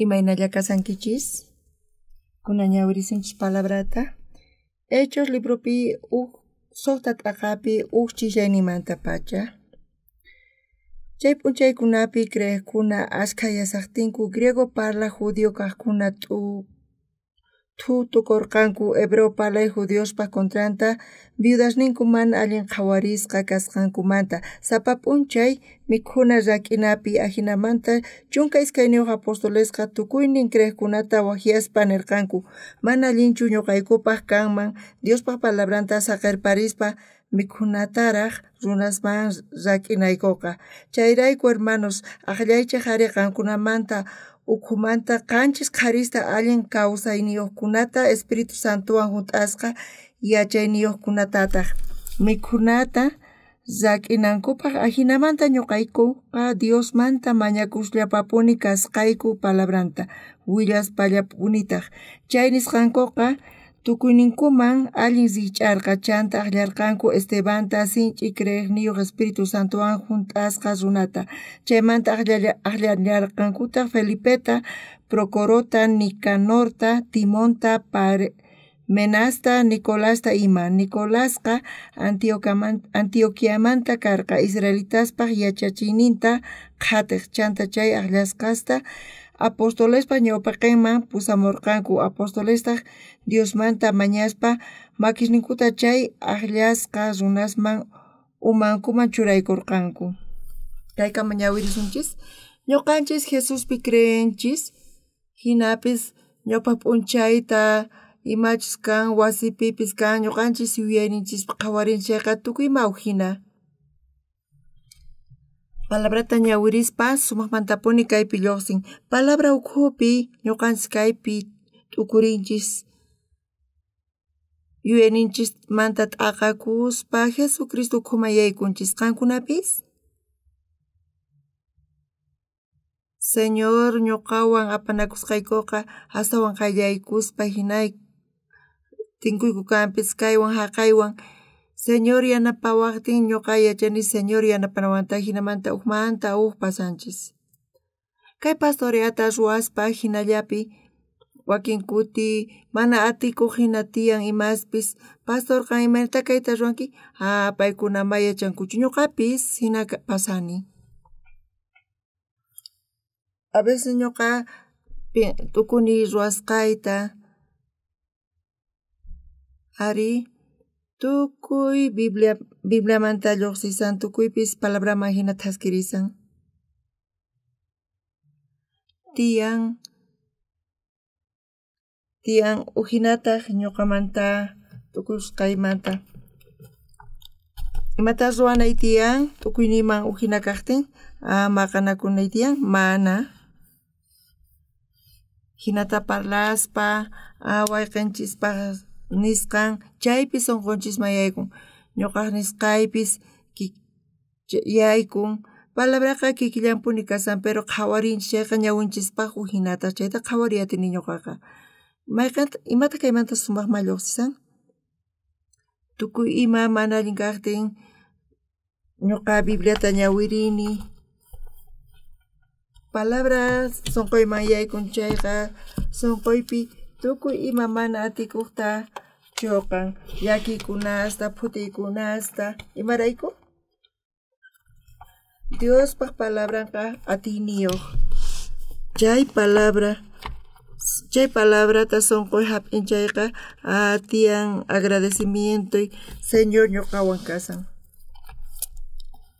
Imaynalla kasankichis? Kunan ñawirisunchis palabrata. Hechos libropi uj suqta t'aqapi uj ch'illayninmantapacha. Chay p'unchaykunapi creejkuna ashkha yasaqtinku griego parlaj judío kajkuna thutukorqanku hebreo parlaj judiospaj contranta viudasninku mana allin qhawarisqa kasqankumanta. Sapa p'unchay mikhuna rak'inapi ajinamanta 12 apostolesqa tukuynin creejkunata wajyaspa nirqanku: mana allinchu ñuqaykupaj kanman Diospaj palabranta saqerparispa mikhunataraj runasman rak'inaykuqa. Chayrayku hermanos, aqllaychej ari qankunamanta ukhumanta 7 qharista allin kawsayniyuqkunata Espíritu Santowan junt'asqa yachayniyuqkunatataj mikhunata rak'inankupaj. Ajinamanta ñuqaykuqa Diosmanta mañakusllapapuni kasqayku palabranta willaspallapunitaj. Chay nisqankuqa tukuyninkuman allin rikch'arqa. Chanta aqllarqanku Estebanta sinch'i creejniyuq Espíritu Santowan junt'asqa runata. Chaymanta aqllallarqankutaj Felipeta, Procorota, Nicanorta, Timonta, Parmenasta, Nicolasta ima. Nicolasqa Antioquiamanta karqa, israelitaspaj yachachiyninta qhatej. Chanta chay aqllasqasta apostolespa ñawpaqenman pusamurqanku. Apostolestaj Diosmanta mañaspa makisninkuta chay aqllasqa runasman umankuman churaykurqanku. Kaykama ñawirisunchis. Ñuqanchis Jesuspi creenchis, hinapis ñawpaq p'unchayta imachus kan wasipipis kan ñuqanchis yuyayninchispi qhawarinchis chayqa tukuy ima ujina. Palabrata ñawirispa sumaqmantapuni kaypi lluqsin. Palabra ukhupi ñuqanchis kaypi t'ukurinchis yuyayninchismanta t'aqakuspa Jesucristo ukhuman yaykunchis. Qankunapis? Señor ñuqawan apanakusqaykuqa astawan qayllaykuspa hinay tinkuyku kanpis kaywan haqaywan. Señor yanapawaqtin ñuqa yachani Señor yanapanawanta hinamanta ujmanta uj pasanchis. Kay pastoreata ruwaspa hinallapi wakin kuti mana atikuq hina tiyan imaspis. Pastorqa imaynata kayta ruwanki? Ah, paykuna ma yachankuchu ñuqapis hina pasani. A veces ñuqa tukuni ruwasqayta. Ari tukuy Bibliamanta lluqsisan, tukuypis palabraman hina thaskirisan. Tiyan ujinataj ñuqamanta tukusqaymanta. Imata ruwanay tiyan tukuyniyman ujina kaqtin? Maqanakunay tiyan? Mana. Hinata parlaspa wayqinchispaj nisqan chaypi sunqunchisman yaykun. Ñuqaj nisqaypis yaykun. Palabraqa kikillanpuni kasan, pero qhawarinchis chayqa ñawinchispaj ujinata chayta qhawariy atini ñuqaqa. Mayqanta imata kaymanta sumaqman lluqsisan? Tukuy ima mana allin kaqtin ñuqa Bibliata ñawirini. Palabra sunquyman yaykun chayqa sunquypi tukuy ima mana atikuqta chuqan, llakikunasta, phutiykunasta. Imarayku? Diospaj palabranqa atiyniyuq. Chay palabrata sunquy hap'in chayqa tiyan agradecimientoy Señor ñuqawan kasan.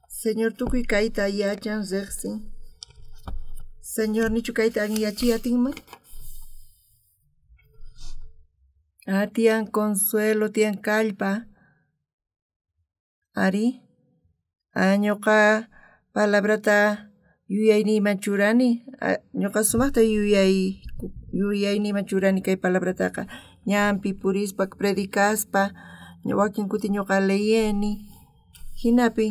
Señor tukuy kayta yachan riqsin. Señor nichu kayta allin yachiy atinman? Tiyan consuelo, tiyan kallpa. Ari ñuqa palabrata yuyayniyman churani. Ñuqa sumaqta yuyayniyman churani kay palabrataqa. Ñanpi purispa predicaspa wakin kuti ñuqa leyeni. Hinapi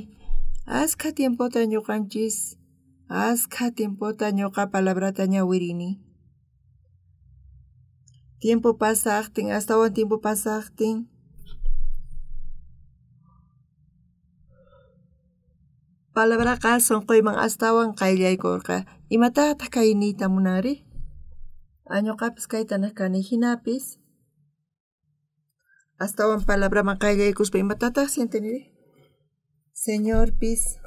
askha tiempota ñuqanchis, askha tiempota ñuqa palabrata ñawirini. Tiempo pasaqtin, astawan tiempo pasaqtin palabraqa sunquyman astawan qayllaykurqa. Imatataq kay niyta munanri? Ñuqapis kayta nej kani jinapis astawan palabraman qayllaykuspa imatataq sienteniri? Señorpis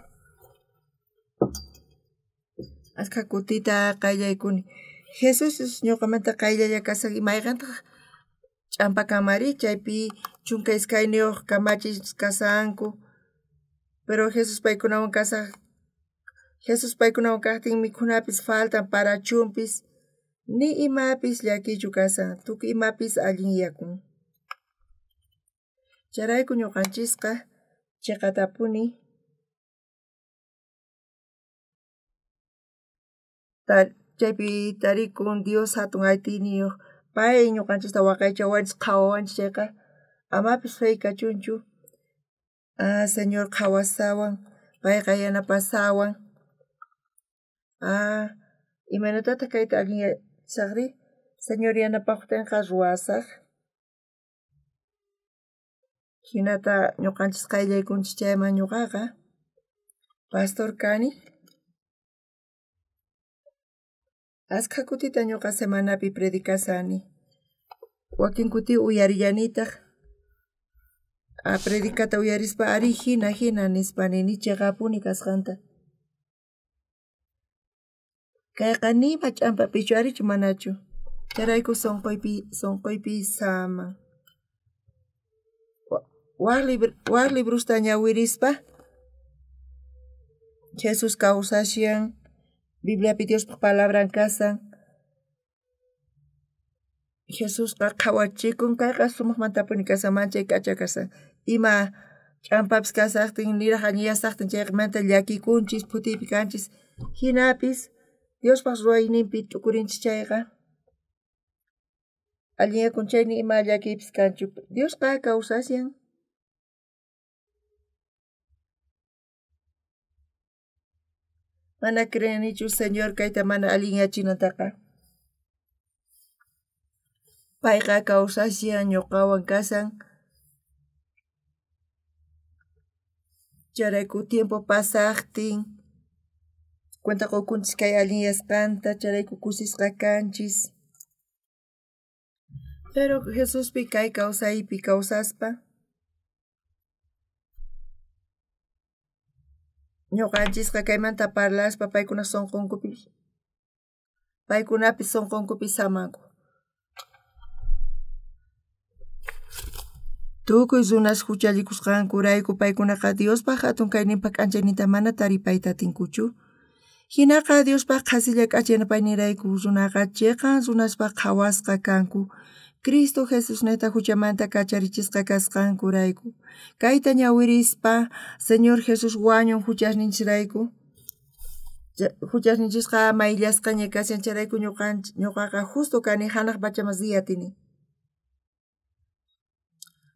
askha kutita qayllaykuni. Jesús ñuqamanta qayllalla kasaq mayqantaq ch'ampakamari chaypi 12 kamachis kasanku. Pero Jesús paykunawan kasaq Jesús paykunawan kaqtin mikhunapis faltan parachumpis ni imapis llakichu kasan tukuy imapis allinyakun. Chayrayku ñuqanchisqa chiqatapuni chaypi tarikun Dios hatun atiyniyuq pay ñuqanchista waqaychawanchis qhawawanchis chayqa amapis fey kachunchu. Señor qhawasawan payqa yanapasawan. Imaynatataq kayta allinyasaqri? Señor yanapaqtinqa ruwasaq. Hinata ñuqanchis qayllaykunchis chayman ñuqaqa pastor kani. Askha kutita ñuqa semanapi predicasani. Wakin kuti uyarillanitaq. Predicata uyarispa ari hina hina nispa nini chiqapuni kasqanta. Kayqa nima ch'ampapichu arichu manachu. Chayrayku sunquypi saman. Waj librusta ñawirispa Jesús kawsashan Bibliapi Diospaq palabran kasan. Jesusqa qhawachikun kayqa sumaqmantapuni kasan manchay k'acha kasan. Ima ch'ampapis kasaqtin niraq allinyasaqtin chaymanta llakikunchis phutiypi kanchis. Hinapis Diospaq ruwayninpi t'ukurinchis chayqa allinyakun chay ni ima llakiypis kanchu. Diosqa kawsashan. Mana creenichu Señor kayta mana allinyachinantaqa. Payqa kawsashan ñuqawan kasan. Chayrayku tiempo pasaqtin cuenta qukunchis kay allinyasqanta chayrayku kusisqa kanchis. Pero Jesuspi kay kawsaypi kawsaspa ñuqanchisqa kaymanta parlaspa paykuna sunqunkupi paykunapis sunqunkupi samanku. Tukuy runas huchallikusqankurayku paykunaqa Diospaq hatun kayninpaq k'anchayninta mana taripayta atinkuchu. Hinaqa Diospaq qhasilla k'achanapayninrayku runaqa chiqan runaspaq qhawasqa kanku. Cristo Jesusneta huchamanta kacharichisqa kasqankurayku. Kayta ñawirispa Señor Jesús wañun huchasninchisrayku. Huchasninchisqa mayllasqaña kashan chayrayku ñuqaqa justo kani hanaq pachaman riy atini.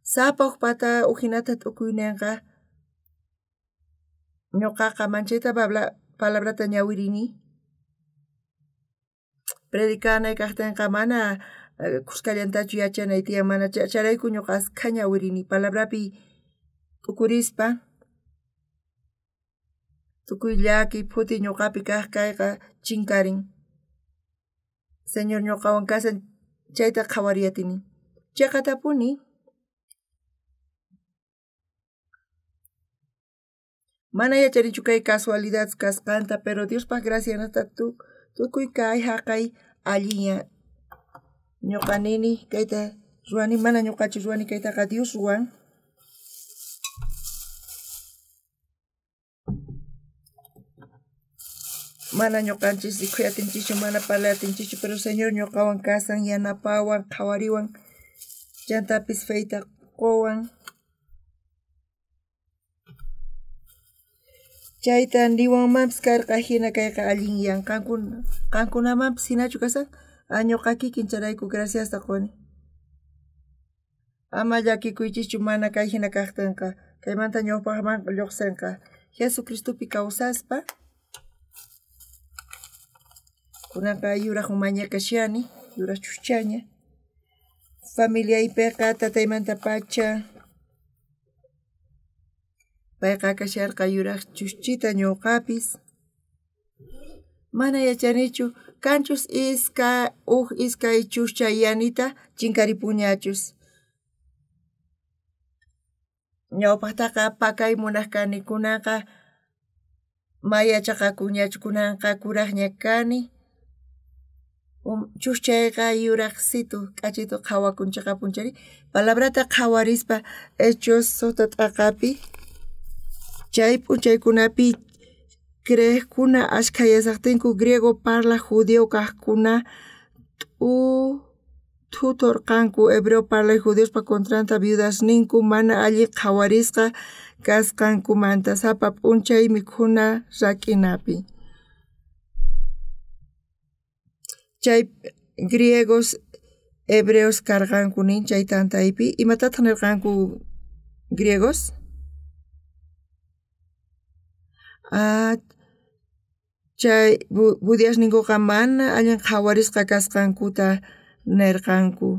Sapa uqpata ujinata t'ukuyninqa ñuqaqa manchayta palabrata ñawirini. Predicanay kaqtinqa mana kuskallantachu yachanay tiyan mana chayrayku ñuqa askha ñawirini palabrapi t'ukurispa tukuy llaki phuti ñuqapi kaq kayqa chinkarin. Señor ñuqawan kasan chayta qhawariyatini. Chiqatapuni mana yachanichu kay casualidad kasqanta pero Diospaq gracianata tukuy kay haqay allinya. Ñuqa nini kayta ruwani mana ñuqachu ruwani kaytaqa Dios ruwan. Mana ñuqanchis rikhuyatinchikchu mana parlayatinchikchu pero Señor ñuqawan kasan yanapawan qhawariwan chantapis feyta quwan. Chayta niwanmanpis karqa hina kayqa allinyan qankunamanpis hinachu kasan ñuqa kikin chayrayku graciasta quni. Ama llakikuychischu mana kay hina kaqtinqa kaymanta ñawpaqman lluqsinqa. Jesucristopi kawsaspa kunanqa yuraq umaña kashani yuraq chuchaña. Familiaypiqa tataymantapacha payqa kasharqa yuraq chuschita ñuqapis. Mana yachanichu kanchus uj iskay chuscha yanita chinkaripuñachus. Ñawpaqtaqa pakay munaq kani, kunanqa ma yachaqakuñachu, kunanqa kuraqña kani. Chuschayqa yuraqsitu k'achitu qhawakun chiqapunchari. Palabrata qhawarispa Hechos suqta t'aqapi chay p'unchaykunapi creejkuna ashkhayasaqtinku griego parlaq judío kaqkuna thutorqanku hebreo parlaq judiospa contranta viudasninku mana allin qhawarisqa kasqankumanta sapa p'unchay mikhuna rak'inapi. Chay griegos hebreos karqanku nin chay tantaypi. Imatataq nirqanku griegos? Chay budiasninkuqa mana allin qhawarisqa kasqankuta nirqanku.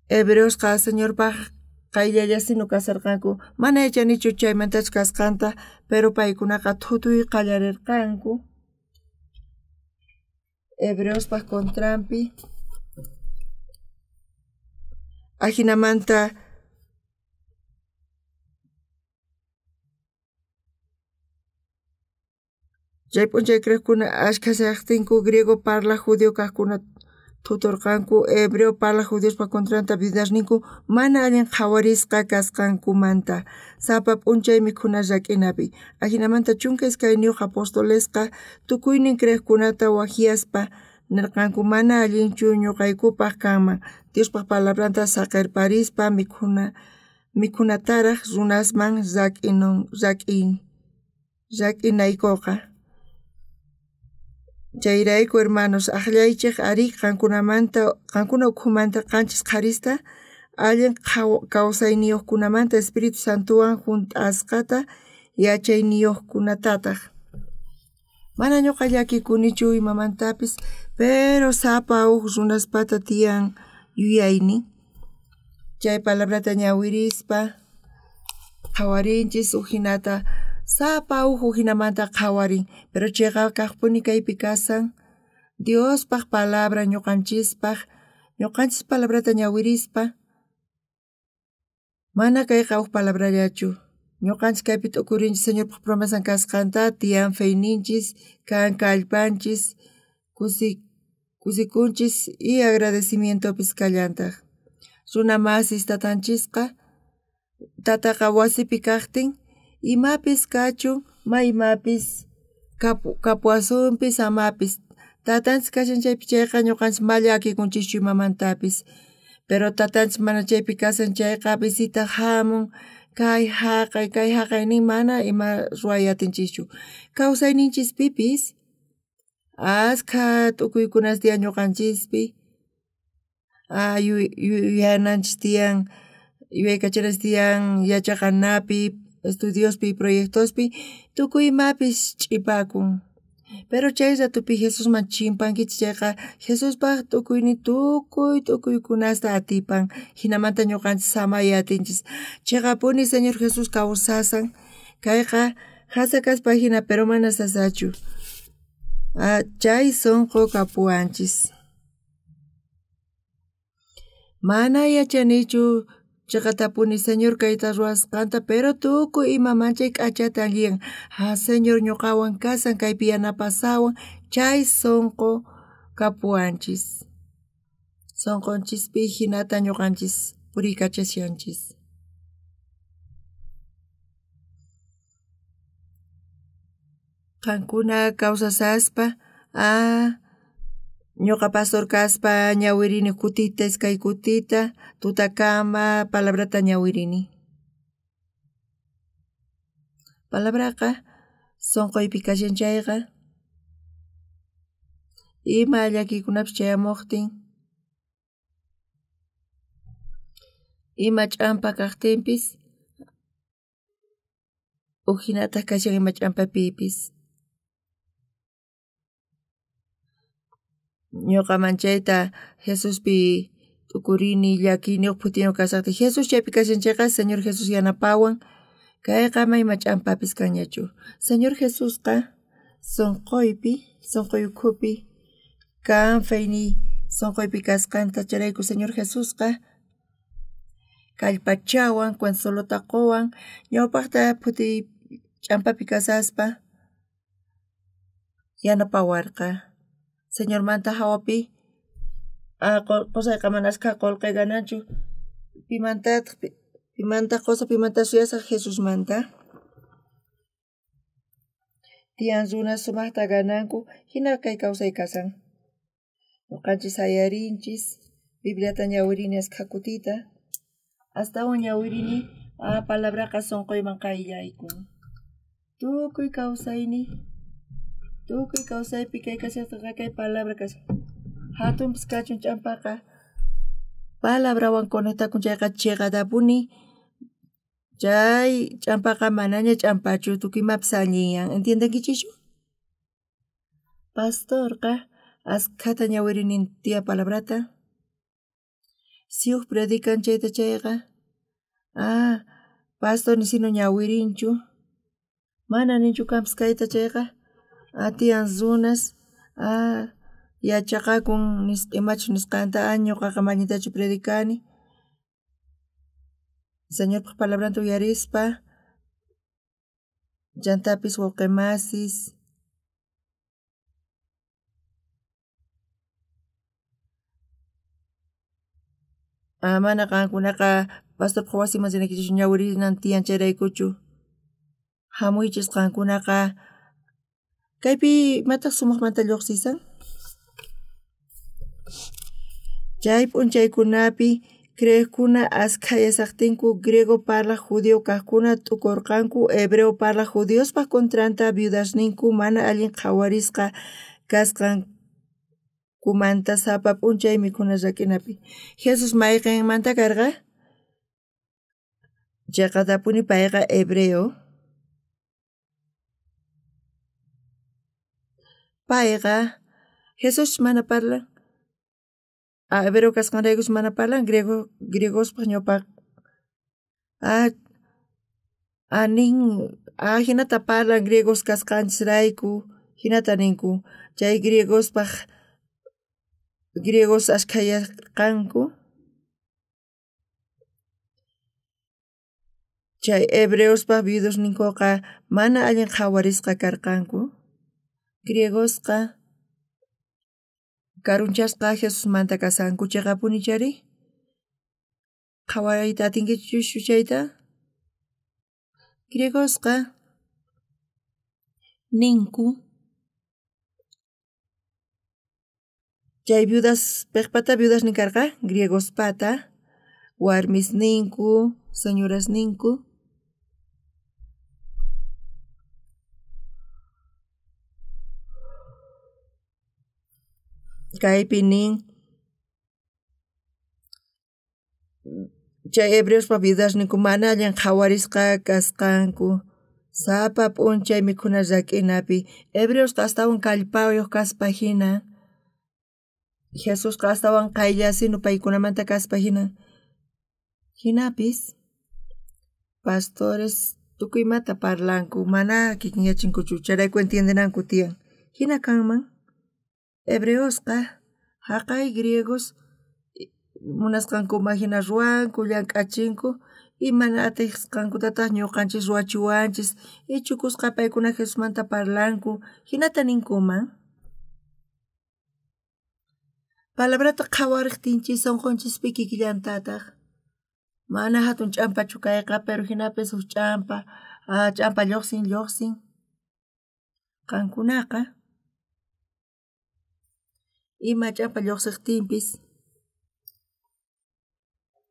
Hebreosqa Señorpaq qayllallasinu kasarqanku. Mana yachanichu chaymantachu kasqanta, pero paykunaqa thutuy qallarirqanku hebreospaq contranpi. Ajinamanta chay p'unchay creejkuna ashkhasaqtinku griego parlaq judío kaqkuna thutorqanku hebreo parlaq judiospa contranta viudasninku mana allin qhawarisqa kasqankumanta sapa p'unchay mikhuna rak'inapi. Ajinamanta 12 apostolesqa tukuynin creejkunata wajyaspa nirqanku mana allinchu ñuqaykupaq kanman Diospaq palabranta saqirparispa mikhunataraq runasman rak'inaykuqa. Chayrayku hermanos, aqllaychik ari qankuna ukhumanta 7 qharista allin kawsayniyuqkunamanta Espíritu Santowan junt'asqata yachayniyuqkunatataq. Mana ñuqa llakikunichu imamantapis, pero sapa uj runaspata tiyan yuyaynin. Chay palabrata ñawirispa qhawarinchis ujinata sapa uj ujinamanta qhawarin, pero chayqa kaqpuni kaypi kasan Diospaq palabra ñuqanchispaq, ñuqanchis palabrata ñawirispa mana kayqa uj palabrallachu. Ñuqanchis kaypi t'ukurinchis Señorpaq promesan kasqanta, tiyan feyninchis, kan kallpanchis, kusikunchis y agradecimientopis kallantaq. Runa masis tatanchisqa, tataqa wasipi kaqtin imapis kachun, ma imapis kapuwasunpis amapis. Tatanchis kashan chaypi chayqa ñuqanchis ma llakikunchischu imamantapis. Pero tatanchis mana chaypi kasan chayqa visita hamun, kay haqay nin mana ima ruway atinchischu. Kawsayninchispipis askha t'ukuykunas tiyan ñuqanchispi. Yuyananchis tiyan, yuyaykachananchis tiyan yachaqanapi, estudiospi, proyectospi, tukuy imapis ch'ipakun. Pero chay ratupi Jesusman chimpankichis chayqa Jesuspaq tukuynin tukuy t'ukuykunasta atipan. Hinamanta ñuqanchis samay atinchis. Chayqapuni Señor Jesús kawsasan. Kayqa jasa kaspa hina, pero mana sasachu. Chay sunqu kapuwanchis. Mana yachanichu chiqatapuni Señor kayta ruwasqanta, pero tukuy ima manchay k'achata alliyan. Señor ñuqawan kasan, kaypi yanapasawan, chay sunqu kapuwanchis. Sunqunchispi hinata ñuqanchis puriykachashanchis. Qankuna kawsasaspa, ñuqa pastor kaspa ñawirini kutita, iskay kutita, tutakama palabrata ñawirini. Palabraqa sunquypi kashan chayqa ima llakiykunapis chayamuqtin, ima ch'ampa kaqtinpis ujinataq kashan ima ch'ampapipis. Ñuqa manchayta Jesuspi t'ukurini, llakiyniyuq phutiyuq kasaqtin. Jesús chaypi kashan chayqa Señor Jesús yanapawan. Kayqa mayma ch'ampapis kanñachu. Señor Jesusqa sunquypi, sunquy ukhupi kan feyniy sunquypi kasqanta chayrayku Señor Jesusqa kallpachawan, consuelota quwan, ñawpaqta phutiy ch'ampapi kasaspa yanapawarqa. Señormanta hawapi qusayqa mana ashkha qullqi gananchu pimantataq pimanta qusa pimanta suyasaq Jesusmanta. Tiyan runas sumaqta gananku hina kay kawsay kasan. Ñuqanchis sayarinchis Bibliata ñawirini ashkha kutita astawan ñawirini palabraqa sunquyman qayllaykun. Tukuy kawsayni tukuy kawsaypi kay kashaqtaqa kay palabra kashan. Hatunpis kachun ch'ampaqa palabrawan conectakun chayqa chiqatapuni chay ch'ampaqa manaña ch'ampachu tukuy imapis allinyan. ¿Entiendenkichischu? Pastorqa askhata ñawirini tiya palabrata. Si huk predican chayta chayqa pastor nisinu ñawirinchu mana ninchu kanpis kayta chayqa tiyan runas yachaqakun imachus nisqanta ñuqaqa allintachu predicani. Señorpaq palabranta uyarispa chantapis wawqimasis mana qankunaqa pastorpaq wasiman rinaykichis ñawirinan tiyan chayraykuchu. Hamuychis qankunaqa kaypi imataq sumaqmanta lluqsisan. Chay p'unchaykunapi creeqkuna askhayasaqtinku griego parlaq judío kaqkuna t'ukurqanku hebreo parlaq judiospaq contranta viudasninku mana allin qhawarisqa kasqankumanta sapa p'unchay mikhuna rak'inapi. Jesús mayqinmanta karqa? Chiqatapuni payqa hebreo. Payqa Jesús mana parlan. Hebreo kasqanraykus mana parlan griegospaq ñawpaq nin hinata parlan griegos kasqanchisrayku hinata ninku chay griegospaq griegos askhayarqanku chay hebreospaq viudasninkuqa mana allin qhawarisqa karqanku. Griegosqa karunchasqa Jesusmanta kasanku chiqapuni chari. Qhawariyta atinkichu chayta? Griegosqa ninku chay viudas piqpata viudasnin karqa griegospata warmisninku señorasninku. Kaypi nin chay hebreospa viudasninku mana allin qhawarisqa kasqanku sapa p'unchay mikhuna rak'inapi. Hebreosqa astawan kallpayuq kaspa hina Jesusqa astawan qayllasinu paykunamanta kaspa hina. Hinapis pastores tukuy imata parlanku mana kikinyachinkuchu chayrayku entiendenanku tiyan. Hina kanman hebreosqa haqay griegos munasqankuman hina ruwanku llank'achinku y mana atisqankutataq ñuqanchis ruwachiwanchis ichukusqa paykuna Jesusmanta parlanku hinata ninkuman. Palabrata qhawariqtinchis sunqunchis kikillantataq. Mana hatun ch'ampachu kayqa pero hinapis huk ch'ampa ch'ampa lluqsin lluqsin. Qankunaqa ima ch'ampa lluqsiqtinpis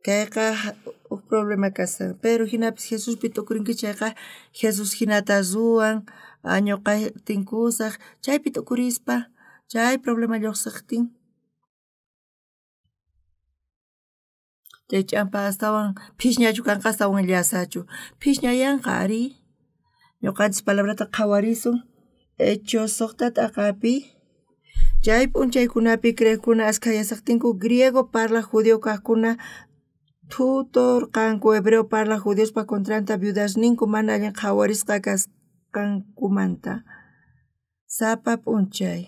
kayqa huk problema kasan pero hinapis Jesuspi t'ukurinki chayqa Jesús hinata ruwan ñuqa tinkusaq chaypi t'ukurispa chay problema lluqsiqtin chay ch'ampa astawan phishñachu kanqa astawan llasachu phishñayanqa ari. Ñuqanchis palabrata qhawarisun Hechos suqta t'aqapi chay p'unchaykunapi creeqkuna askhayasaqtinku griego parlaq judío kaqkuna Thutorqanku hebreo parlaj judiospa contranta viudasninku mana allin qhawarisqa kasqankumanta. Sapa p'unchay.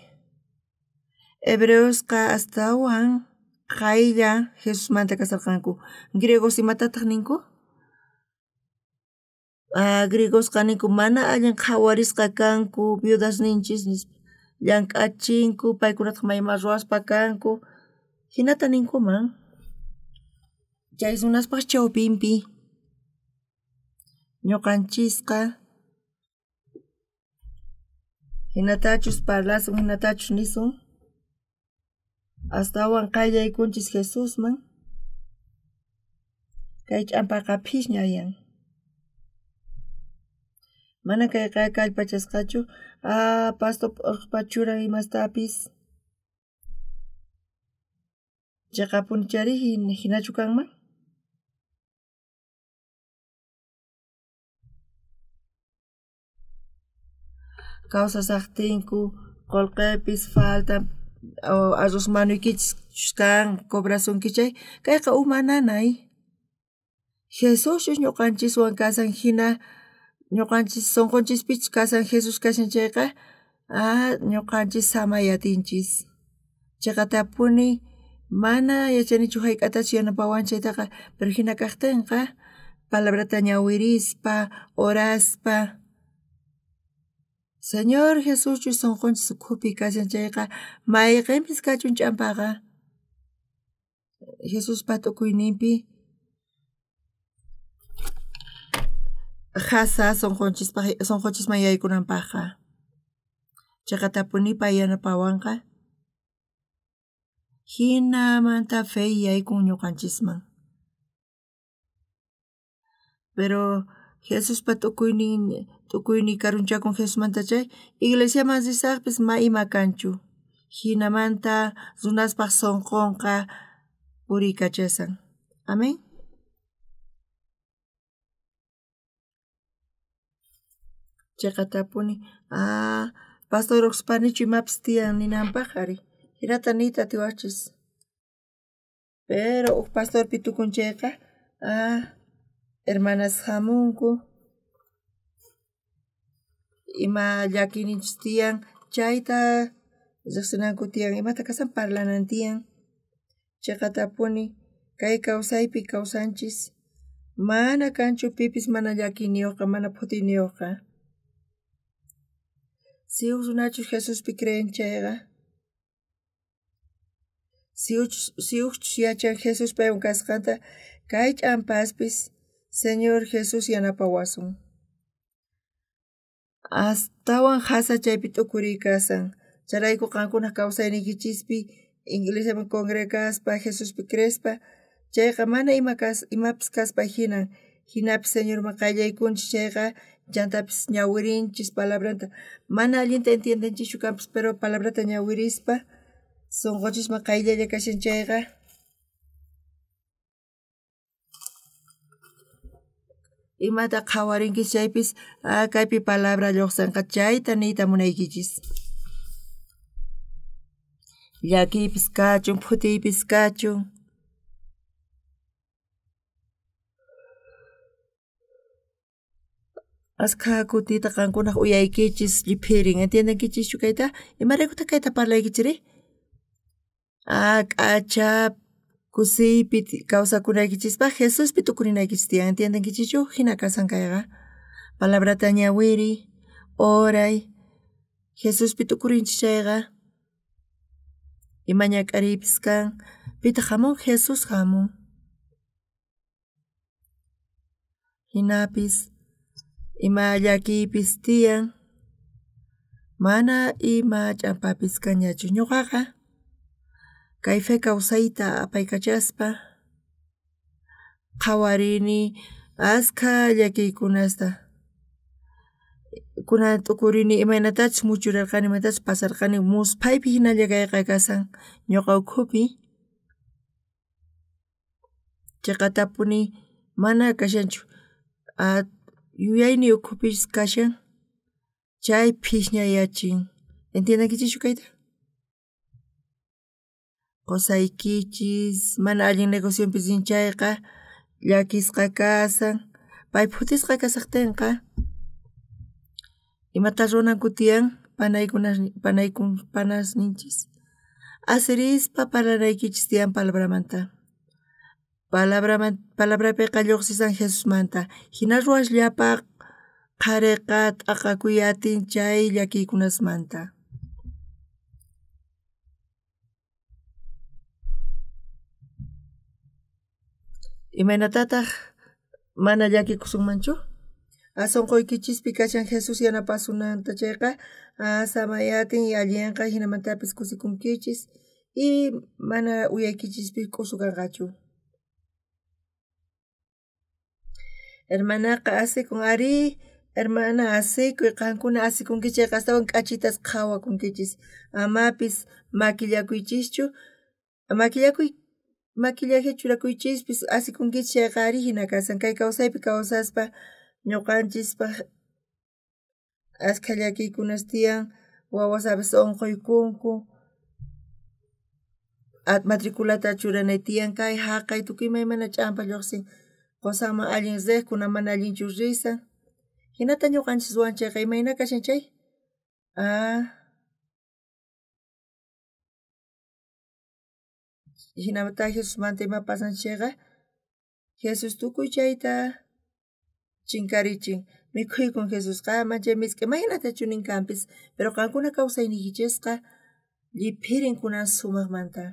Hebreosqa astawan qaylla Jesusmanta kasarqanku. Griegos imatataq ninku? Griegosqa ninku mana allin qhawarisqa kanku viudasninchis nispa. Llank'achinku paykunataq mayma ruwaspa kanku. Hinata ninkuman. Chay runaspaq chawpinpi ñuqanchisqa hinatachus parlasun hinatachus nisun astawan qayllaykunchis Jesusman kay ch'ampaqa phishñayan. Mana kayqa kallpachasqachu pasto p'urqpa churan imastapis chiqapunichari hinachu kanman? Kawsasaqtinku qullqipis faltan arroz manuykichis kan cobrasunki chay kayqa uma nanay. Jesuschus ñuqanchiswan kasan hina ñuqanchis sunqunchispichus kasan Jesús kashan chayqa ñuqanchis samay atinchis. Chiqatapuni mana yachanichu hayk'atachu yanapawan chaytaqa pero hina kaqtinqa palabrata ñawirispa oraspa Señor Jesuschus sunqunchis ukhupi kashan chayqa mayqinpis kachun ch'ampaqa Jesuspa tukuyninpi jasa sunqunchisman yaykunanpaqqa. Chiqatapuni pay yanapawanqa hinamanta fe yaykun ñuqanchisman. Pero Jesuspa tukuynin karunchakun Jesusmanta chay iglesiaman risaqpis ma ima kanchu. Hinamanta runaspaq sunqunqa puriykachasan. Amén. Chiqatapuni pastor uqspanichu imapis tiyan ninanpaq ari hinata niyta atiwaqchis. Pero uj pastorpi tukun chayqa hermanas hamunku ima llakiyninchis tiyan chayta riqsinanku tiyan imata kasan parlanan tiyan. Chiqatapuni kay kawsaypi kawsanchis mana kanchu pipis mana llakiyniyuqqa mana phutiyniyuqqa. Si uj runachus Jesuspi creen chayqa si ujchus yachan Jesús paywan kasqanta kay ch'ampaspis Señor Jesús yanapawasun. Astawan jasa chaypi t'ukuriy kasan. Chayrayku qankunaq kawsayniykichispi iglesiaman congregaspa Jesuspi creespa chayqa mana imapis kaspa hinan. Hinapis Señorman qayllaykunchis chayqa chantapis ñawirinchis palabranta. Mana allinta entiendenchischu kanpis pero palabrata ñawirispa sunqunchisman qayllalla kashan chayqa imata qhawarinkichis chaypis kaypi palabra lluqsanqa chayta niyta munaykichis. Llakiypis kachun phutiypis kachun. Askha kutita qankunaq uyaykichis lliphirin entiendenkichischu kayta imaraykutaq kayta parlaykichiri? K'acha kusiypi kawsakunaykichispaq Jesuspi tukurinaykichis tiyan entiendenkichischu hina kasan kayqa. Palabrata ñawiriy oray Jesuspi tukurinchis chayqa ima ñak'ariypis kan pitaq hamun Jesús hamun. Hinapis ima llakiypis tiyan mana ima ch'ampapis kanñachu ñuqaqa kay fe kawsayta apaykachaspa qhawarini askha llakiykunasta. Kunan t'ukurini imaynatachus muchurarqani imaynatachus pasarqani musphaypi hinalla kayqa kasan ñuqa ukhupi. Chiqatapuni mana kashanchu yuyayniy ukhupis kashan chay phishñayachin. ¿Entiendenkichischu kayta? Qusaykichis mana allin negociopi rin chayqa Llakisqa kasan, pay phutisqa kasajtenqa imata ruwananku tiyan panasninchis asirispa parlanaykichis tiyan palabramanta. Palabrapeqa llojsisan Jesusmanta jina ruwasllapa qhareqa t'aqakuy atin chay llakiykunasmanta. Imaynatataq mana llakikusunmanchu? Sonqoykichispi kashan Jesús yanapasunanta chayqa samay atin allinqa hinamantapis kusikunkichis y mana uyaykichispi k'usu kanqachu. Hermanaqa asikun arí, hermana asikuy qankuna asikunkichis chayqa astawan k'achitas qhawakunkichis amapis makillakuychischu maquillaje churakuychispis asikunkichis chayqa ari hina kasan kay kawsaypi kawsaspa ñuqanchispaj askha llakiykunas tiyan wawas a veces unquykunku matriculata churanay tiyan kay jaqay tukuy imaymana ch'ampa lluqsin qusanman allin riq kunan mana allinchu risan hinata ñuqanchis ruwan chayqa imayna kashan chay hinamanta Jesusmanta ima pasan chayqa Jesús tukuy chayta chinkarichin mikhuykun Jesusqa manchay misk'i imaynatachu nin kanpis pero qankuna kawsayniykichisqa lliphirin kunan sumaqmanta.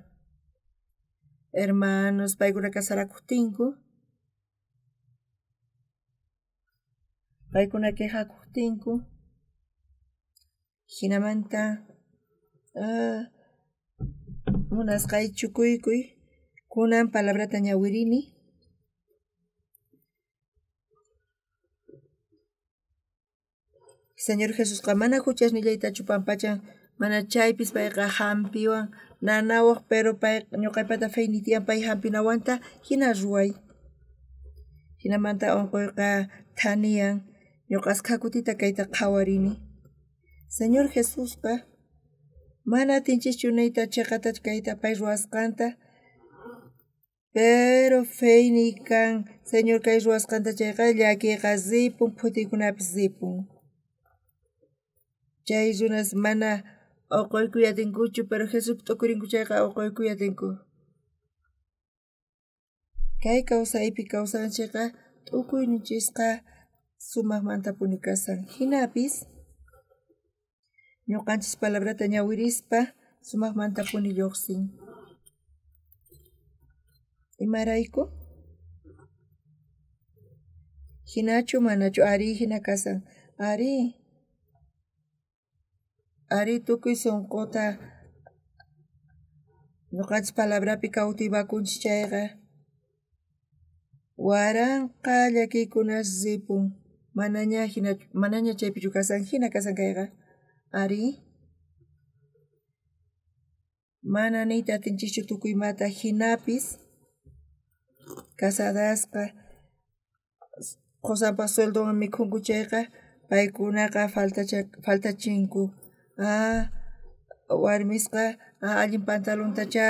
Hermanos paykuna kasarakuqtinku paykuna quejakuqtinku hinamanta munasqay chukuykuy kunan palabrata ñawirini. Señor Jesusqa mana huchasnillaytachu pampachan mana chaypis payqa hampiwan nanawaq pero pay ñuqaypata feyniy tiyan pay hampinawanta hina ruway. Hinamanta unquyqa thaniyan ñuqa askha kutita kayta qhawarini. Señor Jesusqa mana atinchischu niyta chiqatachu kayta pay ruwasqanta pero feyniy kan Señor kay ruwasqanta chayqa llakiyqa ripun phutiykunapis ripun. Chay runas mana uquykuy atinkuchu pero Jesuspi t'ukurinku chayqa uquykuy atinku. Kay kawsaypi kawsanchikqa t'ukuyninchisqa sumaqmantapuni kasan. Hinapis ñuqanchis palabrata ñawirispa sumaqmantapuni lluqsin. Imarayku? Hinachu manachu ari hina kasan ari. Ari tukuy sunquta ñuqanchis palabrapi kawtivakunchis chayqa waranqa llakiykunas ripun manaña hina manaña chaypichu kasan hina kasan kayqa ari mana niyta atinchischu tukuy imata hinapis casadasqa qusanpaq sueldonwan mikhunku chayqa paykunaqa faltachinku warmisqa allin pantalontachá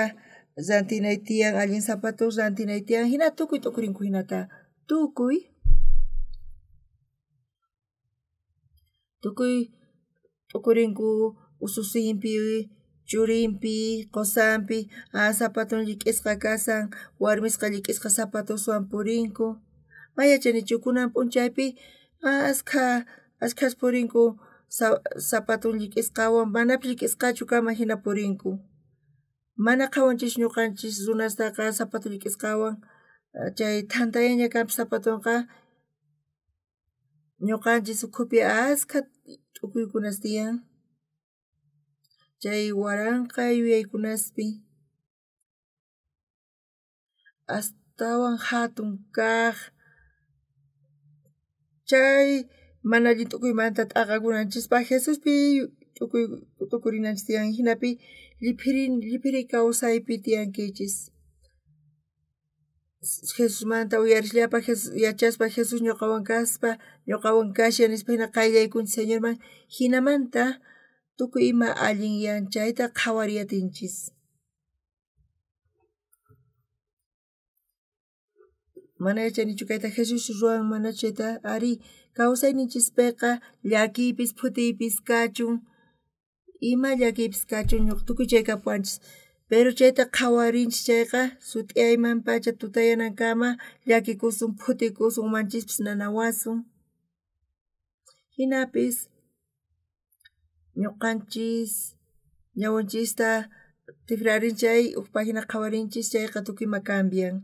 rantinay tiyan allin zapatos rantinay tiyan hina tukuy t'ukurinku hinata tukuy t'ukurinku ususinpi churinpi qusanpi zapaton llik'isqa kasan warmisqa llik'isqa zapatoswan purinku may yachanichu kunan p'unchaypi askhas purinku zapaton llik'isqawan manapis llik'isqachu kama hina purinku. Mana qhawanchis ñuqanchis runastaqa zapato llik'isqawan chay thantayaña kanpis zapatonqa ñuqanchis ukhupi askha t'ukuykunas tiyan chay waranqa yuyaykunaspi astawan hatun kaq chay mana allin t'ukuymanta t'aqakunanchispaq Jesuspi t'ukurinanchis tiyan hinapi lliphiri kawsaypi tiyankichis. Jesusmanta uyarisllapa yachaspa Jesús ñuqawan kaspa ñuqawan kashan nispa hina qayllaykunchis Señorman hinamanta tukuy ima allinyan chayta qhawariy atinchis. Mana yachanichu kayta Jesús ruwan mana chayta ari kawsayninchispiqa llakiypis phutiypis kachun, ima llakiypis kachun tukuy chay kapuwanchis. Pero chayta qhawarinchis chayqa sut'iyayman pacha tutayanankama llakikusun phutikusun umanchispis nanawasun. Hinapis ñuqanchis ñawinchista tikrarin chay huk página qhawarinchis chayqa tukuy ima cambian.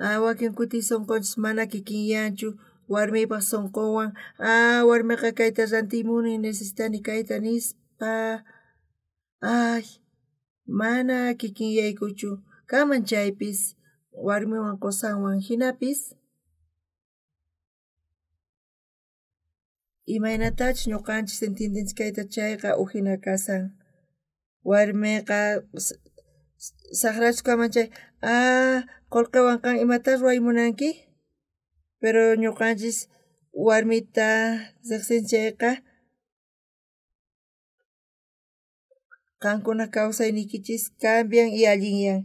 Wakin kuti sunqunchis mana kikinyanchu warmipaq sunqunwan, warmiqa kayta rantiymuni necesitani kayta nispa, ay mana kikinyaykuchu kanman chaypis warmiwan qusanwan hinapis imaynatachus ñuqanchis entiendenchis kayta chayqa uhina kasan. Warmiqa saqrachu kanman chay, qullqiwan qan imata ruway munanki, pero ñuqanchis warmita riqsinchis chayqa qankuna kawsayniykichis cambian y allinyan.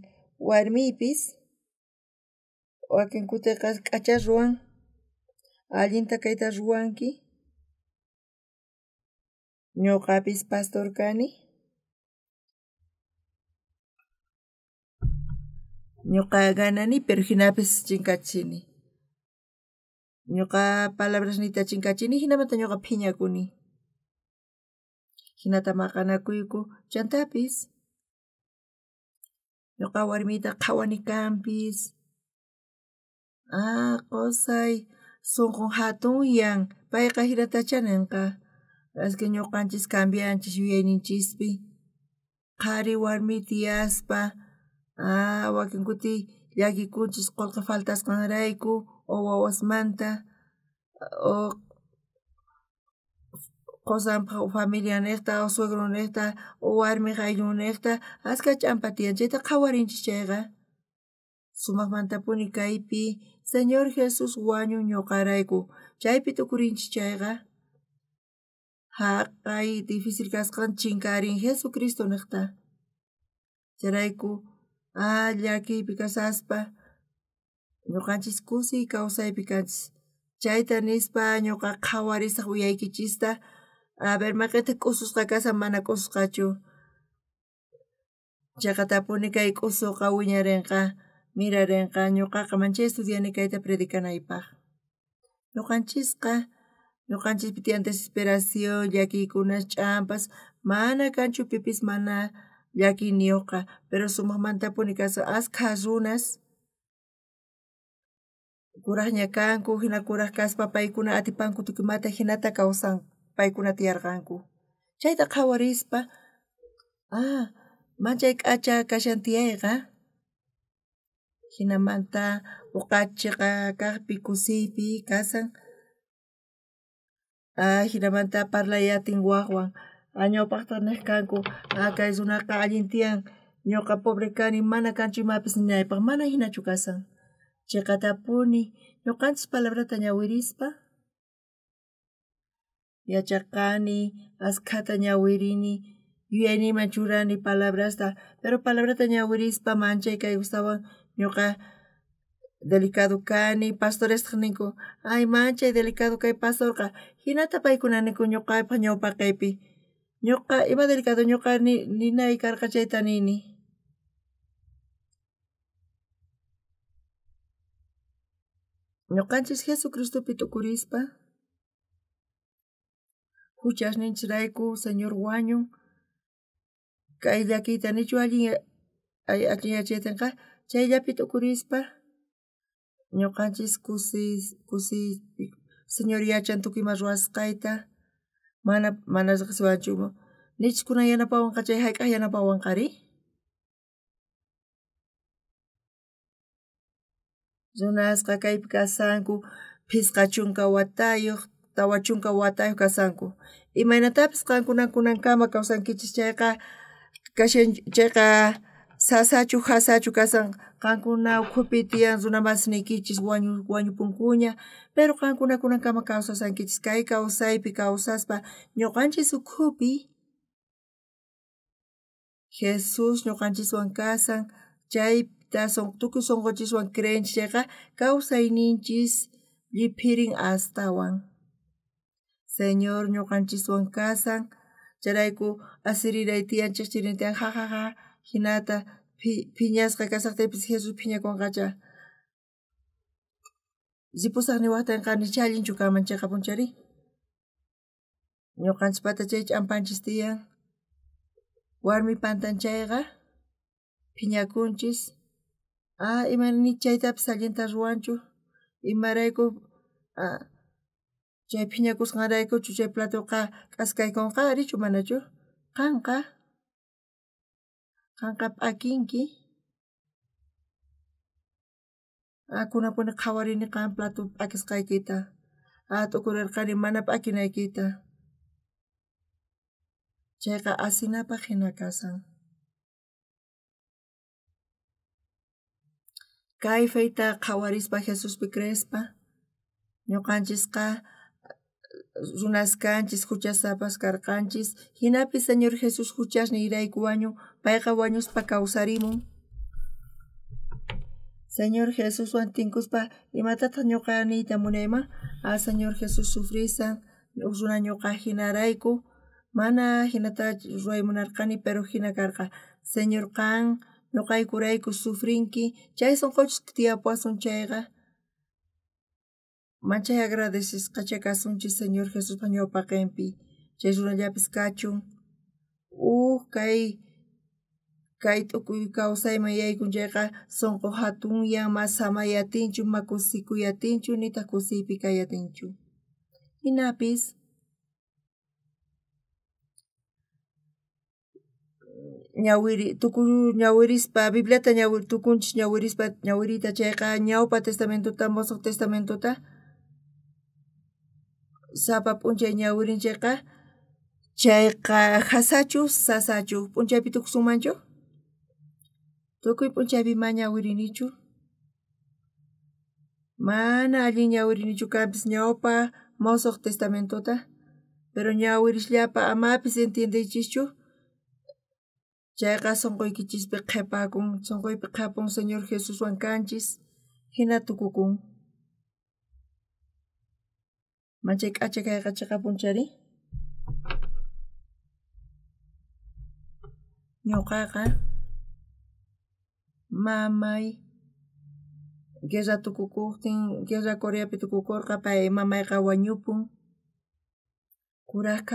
Warmiypis wakin kutiqa k'acha ruwan, allinta kayta ruwanki. Ñuqapis pastor kani. Ñuqa ganani pero hinapis chinkachini. Ñuqa palabrasniyta chinkachini hinamanta ñuqa phiñakuni. Hinata maqanakuyku chantapis ñuqa warmiyta qhawani kanpis. Qusay sunqun hatunyan payqa hinatacha ninqa. Es que ñuqanchis cambianchis yuyayninchispi qhari warmi tiyaspa wakin kuti llakikunchis qullqi faltasqanrayku o wawasmanta o qusanpaq familianiqta o suegroniqta o warmiq ayllunniqta askha ch'ampa tiyan chayta qhawarinchis chayqa sumaqmantapuni kaypi Señor Jesús wañun ñuqarayku chaypi tukurinchis chayqa haqay difícil kasqan chinkarin Jesucristo niqta. Chayrayku llakiypi kasaspa ñuqanchis kusiy kawsaypi kanchis. Chayta nispa ñuqa qhawarisaq uyaykichista a ver mayqinta k'ususqa kasan mana k'ususqachu. Chaqatapuni kay k'usuqa wiñarinqa mirarinqa ñuqaqa manchay estudiani kayta predicanaypaq. Ñuqanchisqa ñuqanchispi tiyan desesperación llakiykunas ch'ampas mana kanchu pipis mana llakiyniyuqqa pero sumaqmantapuni kasan askha runas kuraqña kanku hina kuraq kaspa paykuna atipanku tukuy imata hinata kawsan paykuna tiyarqanku. Chayta qhawarispa manchay k'acha kashan tiyayqa hinamanta uqachiqa kaqpi kusiypi kasan. Hinamanta parlayatin waqwan ñawpaqta niq kanku kay runaqa allin tiyan ñuqa pobre kani mana kanchu imapis ninaypaq mana hinachu kasan. Chiqatapuni ñuqanchis palabrata ñawirispa yachaqani askhata ñawirini yuyayniyman churani palabrasta pero palabrata ñawirispa manchay kay gustawan ñuqa delicado kani pastorestaq ninku ay manchay delicado kay pastorqa hinata paykuna ninku ñuqapaq ñawpaqaypi ñuqa ima delicado ñuqa ninay karqa chayta nini. Ñuqanchis Jesucristopi tukurispa huchasninchisrayku Señor wañun kay llakiyta nichu allin yachaytinqa chayllapi tukurispa ñuqanchis kusi Señor yachan tukuy ima ruwasqayta mana riqsiwanchu nichis kunan yanapawanqa chay hayk'aq yanapawanqari. Runasqa kaypi kasanku 50 watayuq 40 watayuq kasanku. Imaynatapis qankuna kunankama kawsankichis chayqa kashan chayqa sasachu hasachu kasan qankuna ukhupi tiyan runa masniykichis wañupunkuña pero qankuna kunankama kawsasankichis kay kawsaypi kawsaspa ñuqanchis ukhupi Jesús ñuqanchiswan kasan chayta Chayta tukuy sonqochiswan creenchis chayqa kawsayninchis lliphirin astawan. Señor ñuqanchiswan kasan, chayrayku asiriray tiyan chiqchirin tiyan jajaja hinata phiñasqa kasaqtiypis Jesús phiñakunqacha. Ripusaq niwaqtinqa nicha allinchu kanman chiqapunchari. Ñuqanchispata chay ch'ampanchis tiyan. Warmi pantan chayqa phiñakunchis. Ima ni chaytapis allinta ruwanchu. Imarayku chay phiñakusqanraykuchu chay platoqa k'askaykunqa arichu manachu? Qanqa p'akinki. Kunapuni qhawarini qan plato p'akisqaykita. T'ukurirqani mana p'akinaykita. Chayqa asinapaq hina kasan. Kay feyta qhawarispa Jesuspi creespa ñuqanchisqa runas kanchis huchasapas karqanchis hinapi Señor Jesús huchasniyrayku wañun payqa wañuspa kawsarimun. Señor Jesuswan tinkuspa imatataq ñuqa niyta munayman? Señor Jesús sufrisan runa ñuqa hinarayku mana hinata ruway munarqani pero hina karqa. Señor qan ñuqaykurayku sufrinki chay sunquchis tiyapuwasun chayqa manchay agradecesqacha kasunchis Señor Jesuspa ñawpaqinpi chay runallapis kachun kay tukuy kawsayman yaykun chayqa sunqu hatunyan ma samay atinchu ma kusikuy atinchu nitaq kusiypi kay atinchu. Hinapis ñawirispa Bibliata tukunchis ñawirispa ñawirita chayqa ñawpa testamentota musuq testamentota sapa p'unchay ñawirin chayqa chayqa jasachu sasachu p'unchaypi tukusunmanchu? Tukuy p'unchaypi ma ñawirinichu. Mana allin ñawirinichu kanpis ñawpa musuq testamentota pero ñawirisllapa amapis entiendeychischu. Chayqa sunquykichispi qhipakun sunquypi qhapun Señor Jesuswan kanchis hina tukukun. Manchay k'acha kayqa chiqapunchari. Ñuqaqa mamay guerra tukukuqtin guerra Coreapi tukukurqa pay mamayqa wañupun. Kuraq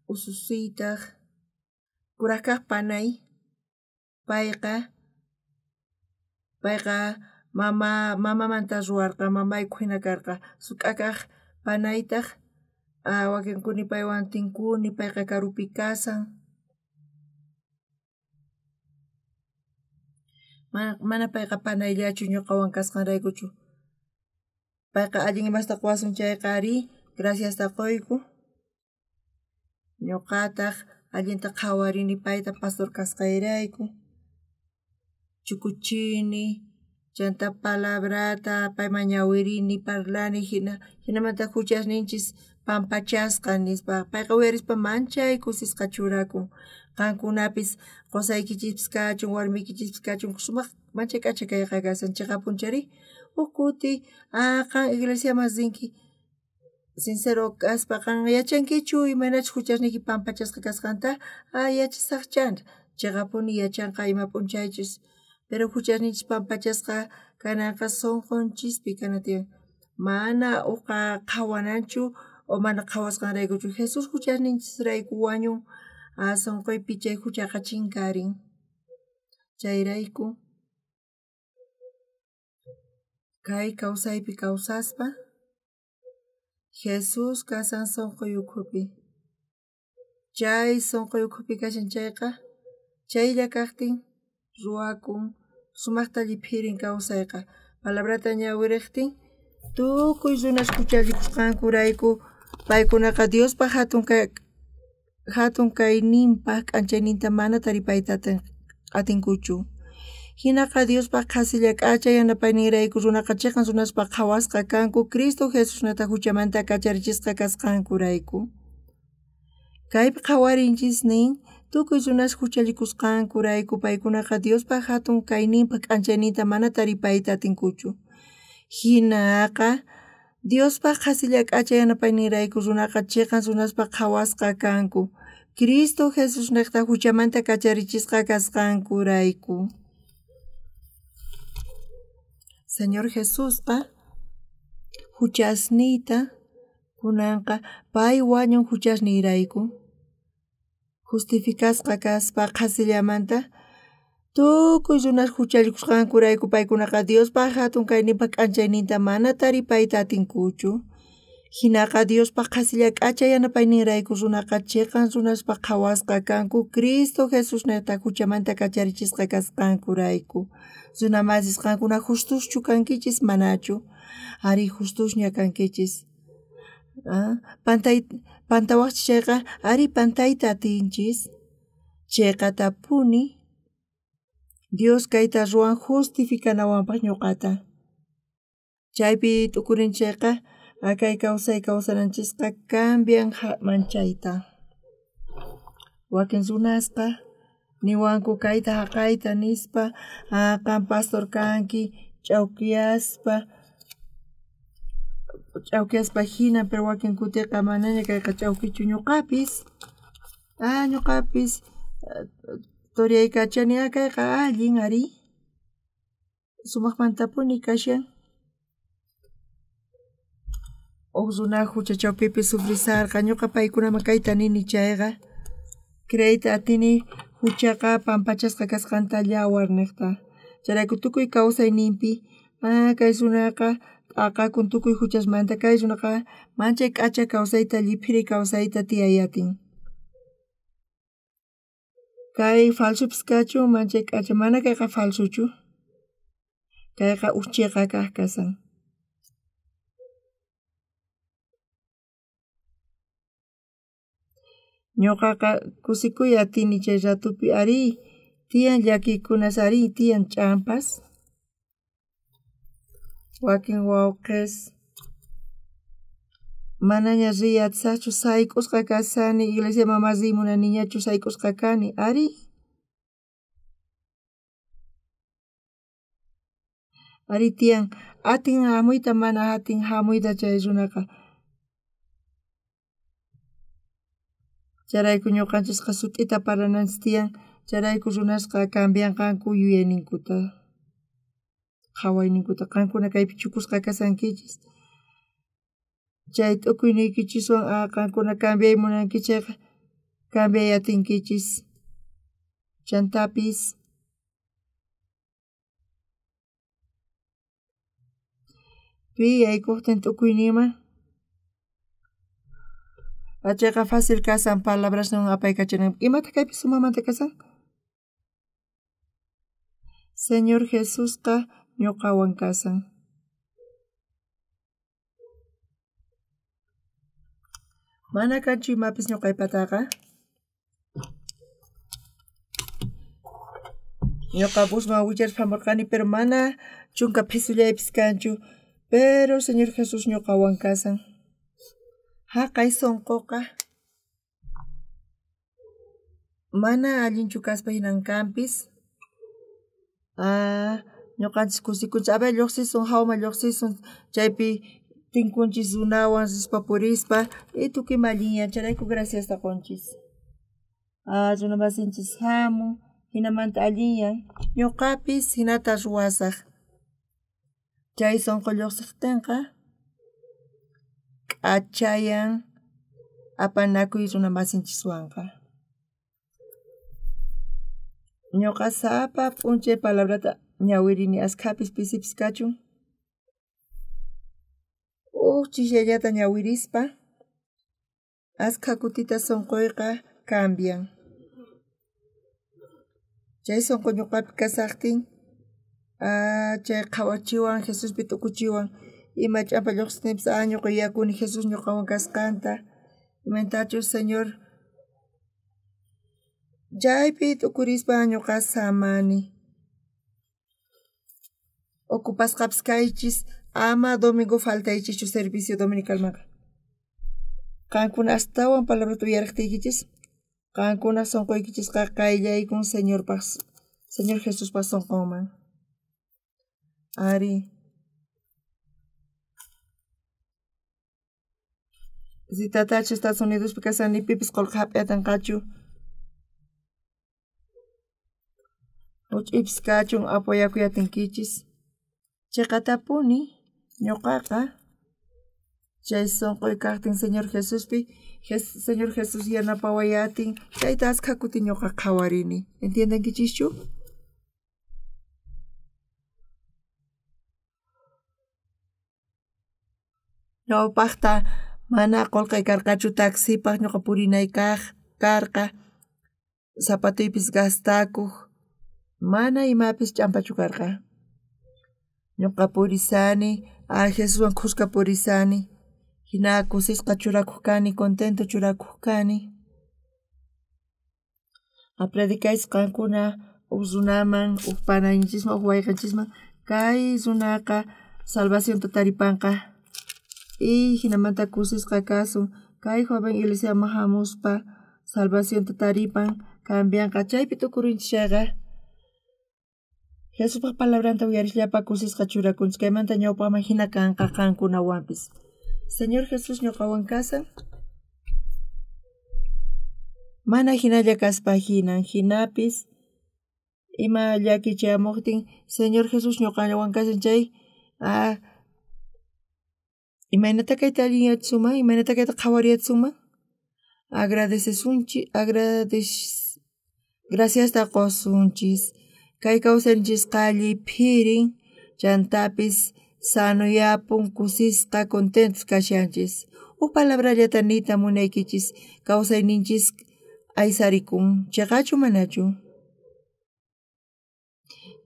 ususiytaq kuraq panay payqa mamamanta ruwarqa mamayku hina karqa suk'akaq panaytaq wakinkuni paywan tinkuni payqa karupi kasan. Mana payqa panayllachu ñuqawan kasqanraykuchu. Payqa allin imasta quwasun chayqa ari graciasta quyku. Ñuqataq allinta qhawarini payta pastor kasqayrayku. Chukuchini chanta palabrata payman ñawirini parlani hinamanta huchasninchis pampachasqa nispa payqa uyarispa manchay kusisqa churakun. Qankunapis qusaykichispis kachun warmiykichispis kachun sumaq manchay k'acha kayqa kasan chiqapunchari. Huk kuti qan iglesiaman rinki sincero kaspa qan yachankichu imaynachus huchasniyki pampachasqa kasqanta? Yachasaqchan chiqapuni yachanqa ima p'unchaychus pero huchasninchis pampachasqa kananqa sunqunchispi kana tiyan. Mana uqa qhawananchu o mana qhawasqanraykuchu Jesús huchasninchisrayku wañun sunquypi chay huchaqa chinkarin. Chayrayku kay kawsaypi kawsaspa Jesús kasan sunquy ukhupi. Chay sunquy ukhupi kashan chayqa chaylla kaqtin ruwakun sumaqta lliphirin kawsayqa. Palabrata ñawiriqtin tukuy runas huchallikusqankurayku paykunaqa Diospa hatun kayninpaq k'anchayninta mana taripayta atinkuchu. Hinaqa Diospa qhasilla k'acha yanapayninrayku runaqa chiqan runaspa qhawasqa kanku Cristo Jesusnata huchamanta kacharichisqa kasqankurayku. Kaypi qhawarinchis nin Tukuy runas juchallikusqankurayku paykunaqa Diospa hatun kayninpa k'anchayninta mana taripayta atinkuchu. Hinaqa Diospa qhasilla k'acha yanapayninrayku runaqa chiqan runaspa qhawasqa kanku. Cristo Jesusniqta huchamanta kacharichisqa kasqankurayku. Señor Jesusqa huchasniyta kunanqa pay wañun huchasniyrayku. Justificasqa kaspa qhasillamanta tukuy runas huchallikusqankurayku paykunaqa Diospa hatun kayninpa k'anchayninta mana taripayta atinkuchu. Hinaqa Diospa qhasilla k'acha yanapayninrayku runaqa chiqan runaspa qhawasqa kanku Cristo Jesusniqta huchamanta kacharichisqa kasqankurayku. Runa masis qankuna justuschu kankichis manachu? Ari justusña kankichis. Pantawaqchis chayqa ari pantayta atinchis. Chiqatapuni Dios kayta ruwan justificanawanpaq ñuqata. Chaypi t'ukurin chayqa kay kawsay kawsananchisqa cambian manchayta. Wakin runasqa niwanku kayta haqayta nispa, qan pastor kanki ch'awkiyaspa hina, pero wakin kutiqa manaña kayqa ch'awkichu ñuqapis. Ñuqapis toreaykachani kayqa allin ari sumaqmantapuni kashan. Uj runa hucha chawpipi sufrisarqa ñuqa paykunaman kayta nini chayqa creeyta atini huchaqa pampachasqa kasqanta yawar niqta. Chayrayku tukuy kawsayninpi kay runaqa t'aqakun tukuy huchasmanta, kay runaqa manchay k'acha kawsayta lliphiri kawsayta tiyayatin. Kay falsupis kachun manchay k'acha, mana kayqa falsuchu, kayqa uj chiqa kaq kasan. Ñuqaqa kusikuy atini chay ratupi ari tiyan llakikunas, ari tiyan ch'ampas. Wakin wawqis manaña riy atisaqchu, sayk'usqa kasani, iglesiaman mana riy munaniñachu, sayk'usqa kani, ari. Ari tiyan, atin hamuyta mana atin hamuyta chay runaqa. Chayrayku ñuqanchisqa sut'ita parlananchis tiyan, chayrayku runasqa cambianqanku yuyayninkuta, qhawayninkuta. Qankuna kaypi chukusqa kasankichis. Chay t'ukuyniykichiswan qankuna cambiay munanki chayqa cambiay atinkichis. Chantapis pi yaykuqtin t'ukuyninman chayqa fácil kasan palabrasninwan apaykachananpaq. Imataq kaypi sumamanta kasan? Señor Jesusqa ñuqawan kasan. Mana kanchu imapis ñuqaypataqa. Ñuqa busman willaspa hamurqani, pero mana chunka phisullaypis kanchu, pero Señor Jesús ñuqawan kasan. Haqay sunquqa mana allinchu kaspa hinan kanpis. Ñuqanchis kusikunchis, a ver lluqsisun, hawma lluqsisun, chaypi tinkunchis runawan rispa purispa, tukuy ima allinyan, chayrayku graciasta qunchis. Runa masinchis hamun, hinamanta allinyan, ñuqapis hinata ruwasaq. Chay sunqu lluqsiqtinqa k'achayan apanakuy runa masinchiswanqa. Ñuqa sapa p'unchay palabrata ñawirini askhapis pisipis kachun. Uj chishallata ñawirispa askha kutita sunquyqa cambian. Chay sunqu ñuqapi kasaqtin chay qhawachiwan Jesuspi t'ukuchiwan ima ch'ampa lluqsitinpis ñuqa yuyakuni Jesús ñuqawan kasqanta, imaynatachus Señor chaypi t'ukurispa ñuqa samani. Ocupasqapis kaychis, ama domingo faltaychischu servicio dominicalmanqa. Qankuna astawan palabrata uyariqtiykichis, Qankuna sonqoykichisqa qayllaykun Señorpaq, Señor Jesuspaq sonqonman. Ari. Si tatachu Estados Unidospi kashan ni pipis qolqe hap'iyatanqachu. Huch'ipis kachun apoyakuyatinkichis. Chiqatapuni ñuqaqa chay sonqoy kaqtin Señor Jesuspi, Señor Jesús yanapawayatin, chayta askha kuti ñuqa qhawarini. ¿Entiendenkichischu? Ñawpaqta mana qolqe karqachu taxipaq ñuqa purinay kaq karqa, zapatuypis gastakuq, mana imapis ch'ampachu karqa. Ñuqa purisani, Jesuswan khuska purisani, hina kusisqa churakuq kani, contento churakuq kani. Predicaychis qankuna huk runaman, huk pananchisman, huk wayqenchisman, kay runaqa salvacionta taripanqa. Y hinamanta kusisqa kasun, kay joven iglesiaman hamuspa salvacionta taripan, cambianqa, chaypi tukurinchis chayqa. Jesuspaq palabranta uyarisllapa kusisqa churakunchis, kaymanta ñawpaqman hina kanqa qankunawanpis. Señor Jesús ñuqawan kasan. Mana hinalla kaspa hinan, hinapis ima llaki chayamuqtin Señor Jesús ñuqawan kasan chay imaynata kayta allinyachisuman, imaynata kayta qhawariyachisuman. Agradecesunchis, graciasta qusunchis. Kay kawsayninchisqa lliphirin, chantapis sanuyapun, kusisqa, contentos kashanchis. Huk palabrallata niyta munaykichis, kawsayninchis aysarikun, chiqachu manachu?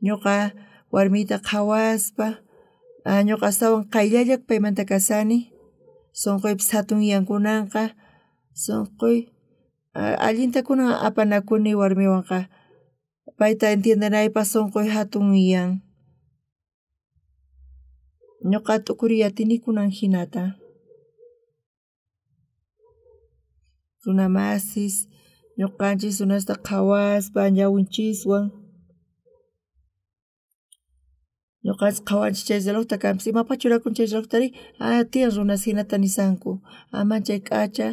Ñuqa warmiyta qhawaspa, ñuqa astawan qayllalla paymanta kasani, sonqoypis hatunyan kunanqa, sonqoy allinta kunan apanakuni warmiwanqa, payta entiendenaypaq sonqoy hatunyan. Ñuqa t'ukuriy atini kunan hinata. Runamasis, ñuqanchis runasta qhawaspa ñawinchiswan. Ñuqanchis qhawanchis chay relojta kanpis, imapaq churakun chay relojtari? Tiyan runas hinata nisanku. Aman chay k'acha,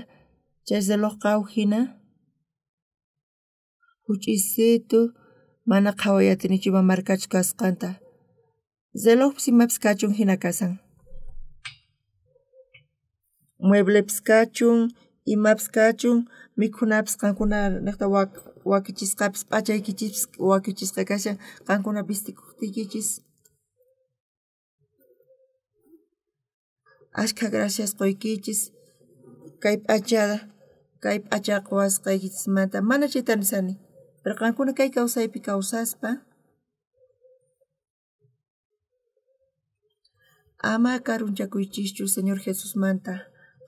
chay relojqa hina. Huch'isitu, mana qhaway atinichu ima markachu kasqanta. Relojpis imapis kachun hina kasan. Mueblepis kachun, imapis kachun, mikhunapis qankuna niqta wakichisqapis, p'achaykichispis wakichisqa kashan, qankuna vistikuqtiykichis. Ashkha gracias quykichis kay p'acha quwasqaykichismanta, mana chayta nisani, pero qankuna kay kawsaypi kawsaspa ama karunchakuychischu Señor Jesusmanta.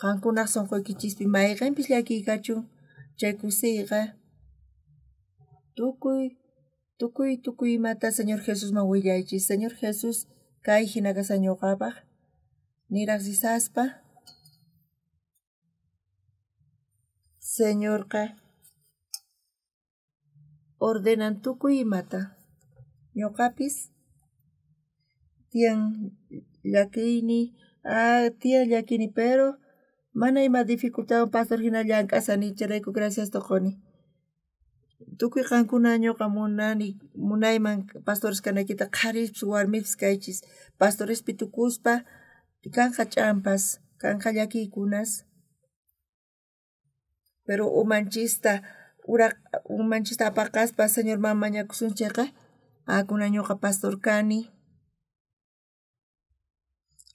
Qankunaq sonqoykichispi mayqinpis llakiy kachun, chay kusiyqa tukuy tukuy imata Señor Jesusman willaychis. Señor Jesús kay hina kasan ñuqapaq, niraq risaspa Señorqa ordenan tukuy imata. Ñuqapis tiyan llakiyni, tiyan llakiyni, pero mana ima dificultadwan pastor hina llank'asani, chayrayku graciasta quni. Tukuy qankuna ñuqa munayman pastores kanaykita, qharispis warmipis kaychis. Pastorespi tukuspa kanqa ch'ampas, kanqa llakiykunas, pero umanchista apaqaspa Señorman mañakusun chayqa, kuna ñuqa pastor kani.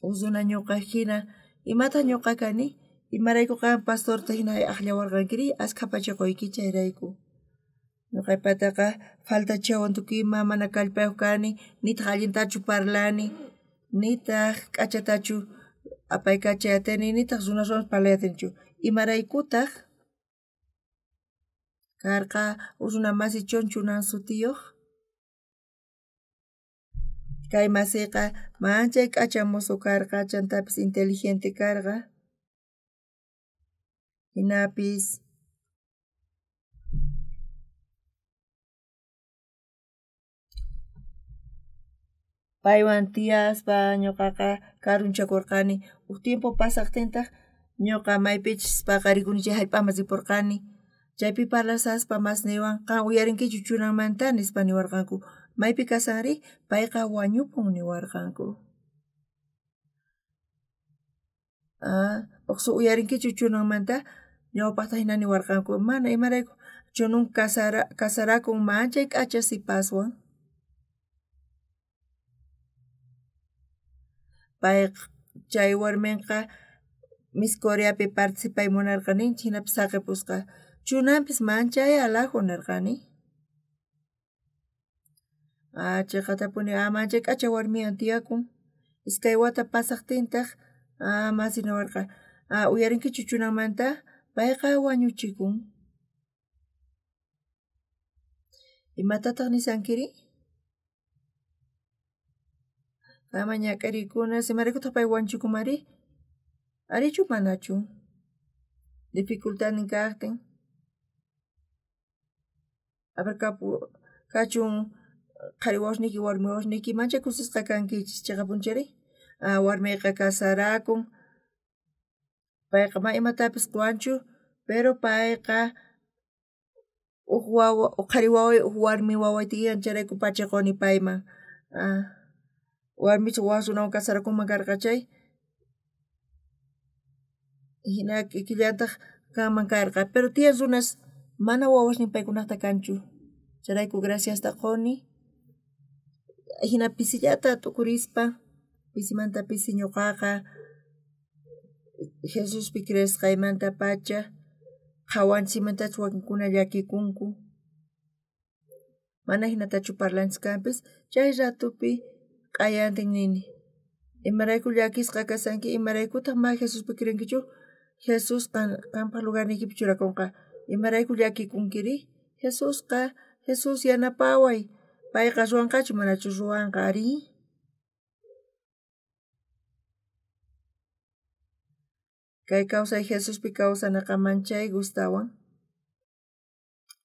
Runa ñuqa hina, imataq ñuqa kani? Imarayku qan pastorta hina aqllawarqankiri, askha pacha quyki chayrayku. Ñuqaypataqa faltachawan tukuy ima, mana kallpayuq kani, nitaq allintachu parlani, nitaq k'achatachu apaykachay atini, nitaq runaswanpis parlay atinichu. Imaraykutaq karqa runa masi chonchunan sutiyuq? Kay masiqa manchay k'acha mozo karqa, chantapis inteligente karqa. Hinapis Paywan tiyaspa ñuqaqa karunchakurqani. Huk tiempo pasaqtintaq ñuqa maypichus paqarikuni chay hallp'aman ripurqani. Chaypi parlasaspa masniwan qan uyarinkichu chunanmanta nispa niwarqanku. Maypi kasanri payqa wañupun niwarqanku. Uqsu uyarinkichu chunanmanta ñawpaqta hina niwarqanku. Mana imarayku chunun kasarakun manchay k'acha sipaswan. Payqa chay warminqa Miss Coreapi participay munarqa ninchik hinapis saqipusqa. Chunanpis manchay alajo nirqani. Chiqatapuni manchay k'acha warmiwan tiyakun. Iskay wata pasaqtintaq masi niwarqa uyarinkichu chunanmanta payqa wañuchikun. Imatataq nisankiri? Kama ñak'arikuna imaraykutaq pay wañuchikunmari? Arichu manachu? Dificultadnin kaqtin. A ver kachun qhari wawasniyki warmi wawasniyki manchay kusisqa kankichis chiqapunchari. Warmiyqa kasarakun. Payqa ma imatapis quwanchu, pero payqa huk wawa huk qhari waway huk warmi waway tiyan chayrayku pachaquni payman. Warmicha wak runawan kasarakunman karqa chay hina kikillantaq kanman karqa, pero tiyan runas mana wawasnin paykunaqta kanchu. Chayrayku graciasta quni. Hina pisillata t'ukurispa pisimanta pisi ñuqaqa Jesuspi creesqaymantapacha qhawanchikmantachu wakinkuna llakikunku. Mana hinatachu parlanchik kanpis chay ratupi q'ayantin nini. Imarayku llakisqa kasanki imaraykutaq ma Jesuspi creenkichu? Jesús qanpaq lugarniykipi churakunqa. Imarayku llakikunkiri? Jesusqa Jesús yanapaway. Payqa ruwanqachu manachu ruwanqa ari? Kay kawsay Jesuspi kawsanaqa manchay gustawan.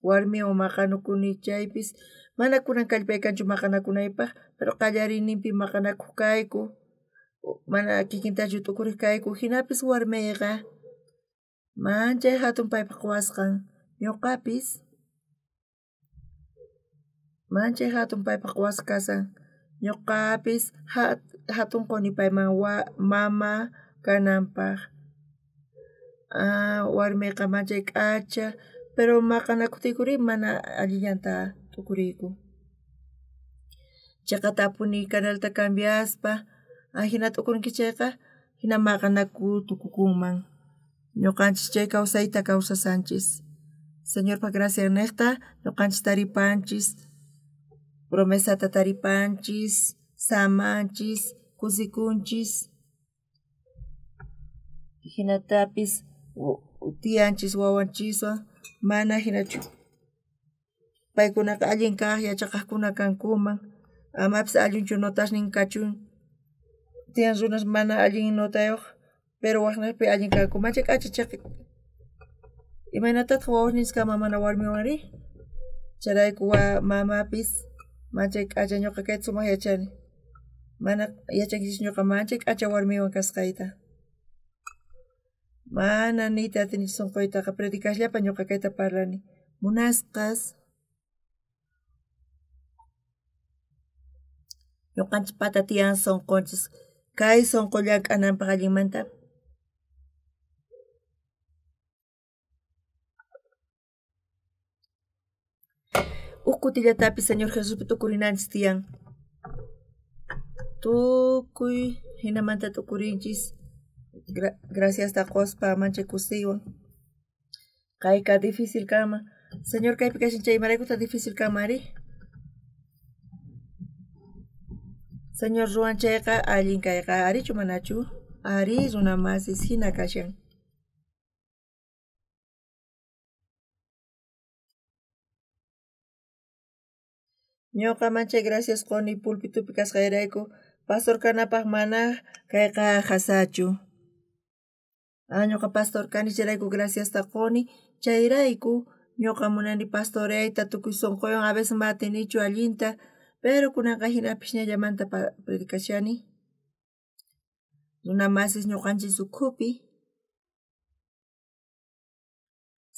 Warmiwan maqanakuni chaypis mana kunan kallpay kanchu maqanakunaypaq, pero qallariyninpi maqanakuq kayku, mana kikintachu t'ukuriq kayku, hinapis warmiyqa manchay hatun paypaq quwasqan. Ñuqapis manchay hatun paypaq quwasqa kasan. Ñuqapis hatun quni payman mama kananpaq. Warmiyqa manchay k'acha, pero maqanakuqtiykuri mana allillanta t'ukuriyku. Chiqatapuni canalta cambiaspa hina t'ukurinki chayqa hina maqanaku tukukunman. Ñuqanchis chay kawsayta kawsasanchis. Señorpa gracia niqta ñuqanchis taripanchis, promesata taripanchis, samanchis, kusikunchis. Hinatapis tiyanchis wawanchiswan mana hinachu paykunaqa allin kaq yachaqaqkuna kankuman amapis allinchu notasnin kachun tiyan runas mana allin notayuq pero waqnaqpi allin kanku manchay k'acha chaqi imaynatataq wawasninchis mana warmiwanri chayrayku mamapis manchay k'acha ñuqa kayta sumaq yachani mana yachankichis ñuqa manchay k'acha warmiwan kasqayta. Mana niyta atinichu sunquytaqa predicasllapa ñuqa kayta parlani. Munasqas ñuqanchik pata tiyan sunqunchis kay sunqu llank'ananpaq allinmanta. Huk kutillatapis Señor Jesuspi t'ukurinanchis tiyan. Tukuy hinamanta t'ukurinchis. Gracias quspa manchay kusiywan. Kayqa difícil kanman. Señor kaypi kashan chay imaraykutaq difícil kanman ari? Señor ruwan chayqa allin kayqa arichu manachu? Ari runa masis hina kashan. Ñuqa manchay gracias quni pulpitupi kasqayrayku pastor kanapaq mana kayqa qasachu. Ñuqa pastor kani chayrayku graciasta quni chayrayku ñuqa munani pastoreayta tukuy sunquywan a veces ma atinichu allinta Pero kunanqa jina phiñallamanta predicashani. Runa masis ñuqanchis ukhupi.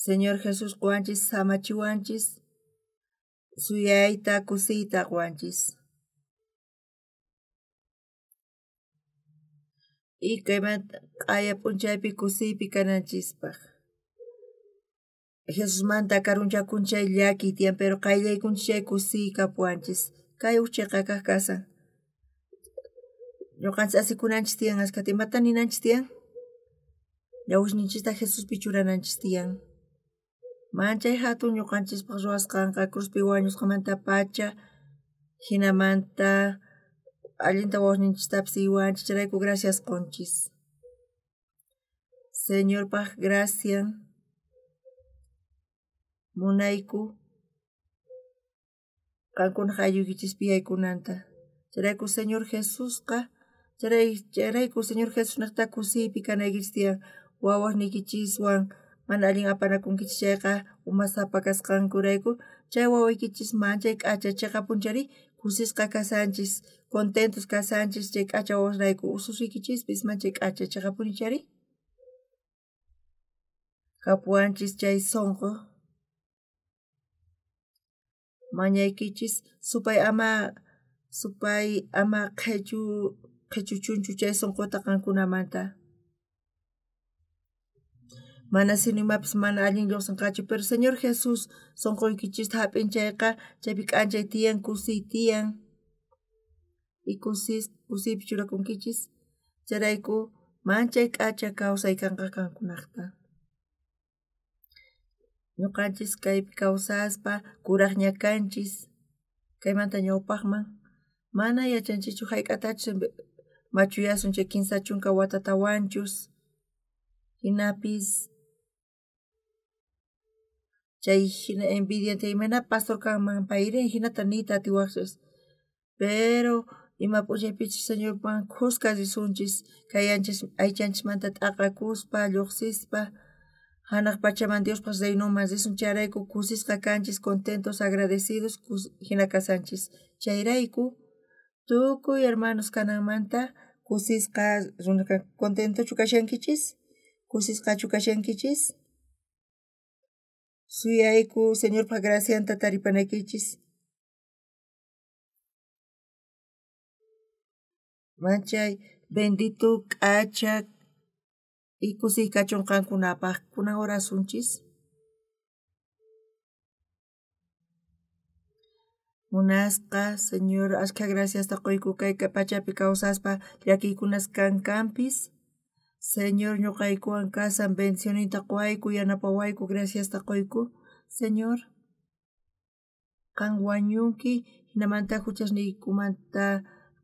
Señor Jesús quwanchis samachiwanchis, suyayta kusiyta quwanchis. Y kaymanta q'aya p'unchaypi kusiypi kananchispaq. Jesusmanta karunchakun chay llakiy tiyan, pero qayllaykunchis chay kusiy kapuwanchis. Kay uj chiqa kaq kasan. Ñuqanchis asikunanchis tiyan ashkhata imata ninanchis tiyan? Ñawishninchista Jesuspi churananchis tiyan. Manchay hatun ñuqanchispaq ruwasqanqa cruzpi wañusqamantapacha hinamanta allinta wawasninchistapis iwanchis chayrayku gracias qunchis. Señorpaq gracian munayku qankunaq aylluykichispi yaykunanta. Chayrayku Señor Jesusqa chayrayku Señor Jesusniqta kusiypi kanaykichis tiyan wawasniykichiswan mana allin apanakunkichis chayqa umasapa kasqankurayku chay wawaykichis manchay k'acha chiqapunchari kusisqa kasanchis contentos kasanchis chay k'acha wawasrayku ususuykichispis manchay k'acha chiqapuni chari kapuwanchis chay sunqu mañaykichis supay ama qhichuchunchu chay sunquta qankunamanta. Mana sino imapis mana allin lluqsinqachu, pero Señor Jesús sunquykichista hap'in chayqa chaypi k'anchay tiyan kusiy tiyan y kusiypi churakunkichis chayrayku manchay k'acha kawsay kanqa qankunaqta. Ñuqanchis kaypi kawsaspa kuraqña kanchis kaymanta ñawpaqman mana yachanchischu hayk'atachus machuyasun chay 30 watatawanchus hinapis chay hina envidia imayna pastor kanman payri hinata niyta atiwaqchis pero ima p'unchaypichus Señorwan khuska risunchis kay aychanchismanta t'aqakuspa lluqsispa hanaq pachaman Diospaq reinonman risun chayrayku kusisqa kanchis contentos agradecidos hina kasanchis chayrayku tukuy hermanos kananmanta kusisqa runa contentochu kashankichis kusisqachu kashankichis suyayku Señorpaq gracianta taripanaykichis manchay bendito k'acha y kusiy kachun qankunapaq kunan orasunchis. Munasqa Señor ashkha graciasta quyku kay pachapi kawsaspa llakiykunas kankanpis Señor ñuqaykuwan kasan bendicioninta quwayku yanapawayku graciasta quyku Señor qan wañunki hinamanta huchasniykumanta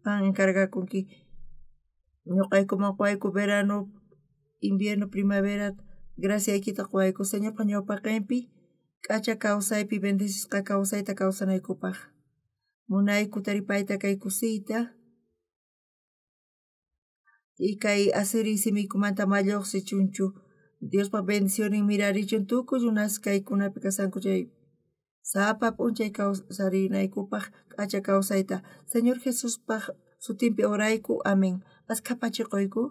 qan encargakunki ñuqaykuman quwayku verano invierno primavera graciaykita quwayku Señorpa ñawpaqinpi k'acha kawsaypi bendecisqa kawsayta kawsanaykupaq munayku taripayta kay kusiyta y kay asiri simiykumanta ma lluqsichunchu Diospa bendicionin mirarichun tukuy runas kaykunapi kasanku chay sapa p'unchay kawsarinaykupaq k'acha kawsayta Señor Jesuspaq sutinpi orayku amén. Askha pachi quyku.